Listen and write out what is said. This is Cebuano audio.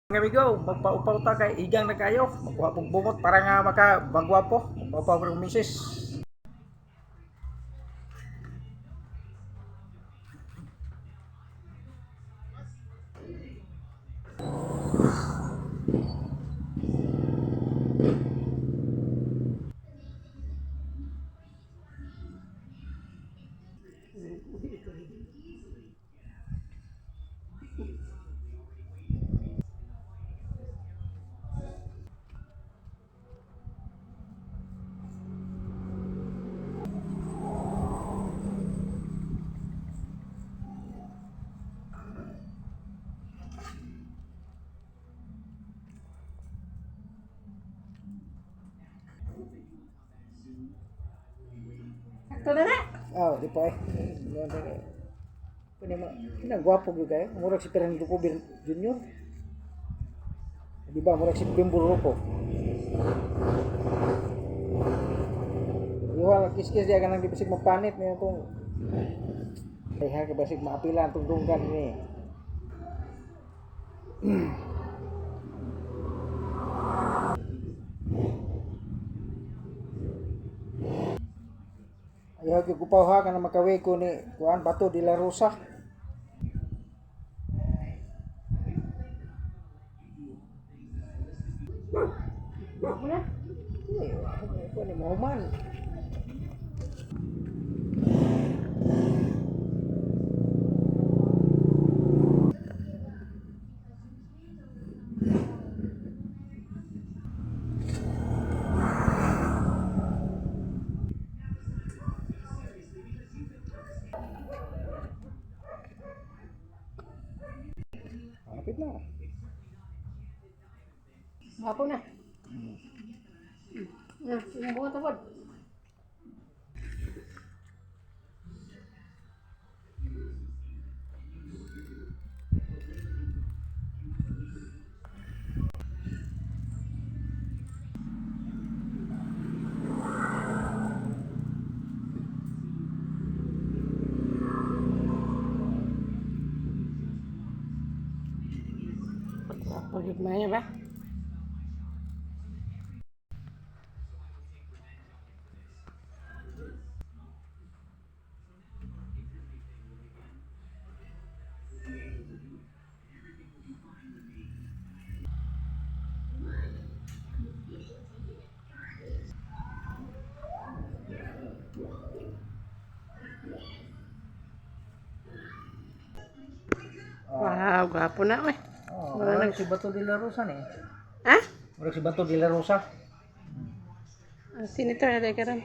Amigo, magpaupaw ta kay igang na kayo. Magkuha pong bungot para nga maka bagwapo. Magpaupaw ko ng misis. Sakto na na. Oh, di pa eh. Kani mo, kinang gwapo gyud kayo. Murag si Fernando Poe Jr. Di ba murag si Bimbo Roco. Iwa kiskis diya kanang di basig mapanit niya tong. Ay ha, basig maapila ang tong dunggan ni. Ayaw gyud kupaw ha kanang makawi ko ni kuan Bato de la Rosa. Mo na. Eh, kuan ni mahuman. Malapit na. Gwapo na. Na, yung bunga tawad. Gwapo yun na ba? Wow, gwapo na oy. Oh, murag si Bato de la Rosa ni. Ha? Murag si Bato de la Rosa. Ang senator na karon.